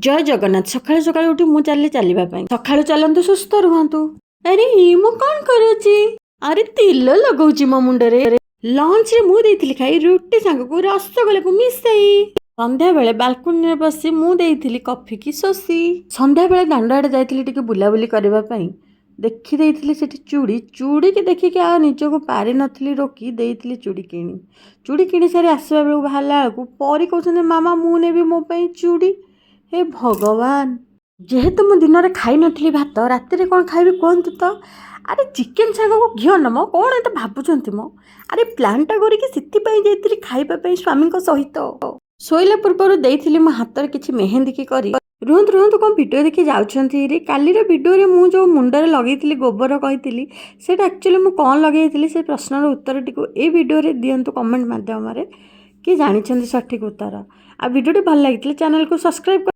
ଜୟ ଜଗନ୍ନାଥ। ସକାଳୁ ସକାଳୁ ଉଠି ମୁଁ ଚାଲିଲି ଚାଲିବା ପାଇଁ। ସକାଳୁ ଚାଲନ୍ତୁ, ସୁସ୍ଥ ରୁହନ୍ତୁ। ଆରେ, ଇଏ ମୁଁ କଣ କରୁଛି? ଆରେ, ତେଲ ଲଗାଉଛି ମୋ ମୁଣ୍ଡରେ। ଲଞ୍ଚରେ ମୁଁ ଦେଇଥିଲି ଖାଇ ରୁଟି ସାଙ୍ଗକୁ ରସଗୋଲାକୁ ମିଶେଇ। ସନ୍ଧ୍ୟାବେଳେ ବାଲକୁନିରେ ବସି ମୁଁ ଦେଇଥିଲି କଫି କି ଶୋଷି। ସନ୍ଧ୍ୟାବେଳେ ଦାଣ୍ଡ ଆଡ଼େ ଯାଇଥିଲି ଟିକେ ବୁଲାବୁଲି କରିବା ପାଇଁ। ଦେଖିଦେଇଥିଲି ସେଠି ଚୁଡ଼ି। ଚୁଡ଼ିକି ଦେଖିକି ଆଉ ନିଜକୁ ପାରିନଥିଲି ରୋକି, ଦେଇଥିଲି ଚୁଡ଼ି କିଣି। ଚୁଡ଼ି କିଣି ସାରି ଆସିବା ବେଳକୁ, ବାହାରିଲା ବେଳକୁ ପରି କହୁଛନ୍ତି, "ମାମା, ମୁଁ ନେବି ମୋ ପାଇଁ ଚୁଡ଼ି।" ହେ ଭଗବାନ! ଯେହେତୁ ମୁଁ ଦିନରେ ଖାଇନଥିଲି ଭାତ, ରାତିରେ କ'ଣ ଖାଇବି କୁହନ୍ତୁ ତ? ଆରେ, ଚିକେନ୍ ସାଙ୍ଗକୁ ଘିଅ ନ ମ, କ'ଣ ଏତେ ଭାବୁଛନ୍ତି ମ? ଆରେ, ପ୍ଲାନ୍ଟା କରିକି ସେଥିପାଇଁ ଯାଇଥିଲି ଖାଇବା ପାଇଁ ସ୍ୱାମୀଙ୍କ ସହିତ। ଶୋଇଲା ପୂର୍ବରୁ ଦେଇଥିଲି ମୋ ହାତରେ କିଛି ମେହେନ୍ଦିକି କରି। ରୁହନ୍ତୁ ରୁହନ୍ତୁ, କ'ଣ ଭିଡ଼ିଓ ଦେଖି ଯାଉଛନ୍ତି ରେ? କାଲିର ଭିଡ଼ିଓରେ ମୁଁ ଯେଉଁ ମୁଣ୍ଡରେ ଲଗେଇଥିଲି ଗୋବର କହିଥିଲି, ସେଇଟା ଆକ୍ଚୁଆଲି ମୁଁ କ'ଣ ଲଗେଇଥିଲି, ସେ ପ୍ରଶ୍ନର ଉତ୍ତରଟିକୁ ଏଇ ଭିଡ଼ିଓରେ ଦିଅନ୍ତୁ କମେଣ୍ଟ ମାଧ୍ୟମରେ। କିଏ ଜାଣିଛନ୍ତି ସଠିକ୍ ଉତ୍ତର? ଆଉ ଭିଡ଼ିଓଟି ଭଲ ଲାଗିଥିଲେ ଚ୍ୟାନେଲକୁ ସବସ୍କ୍ରାଇବ୍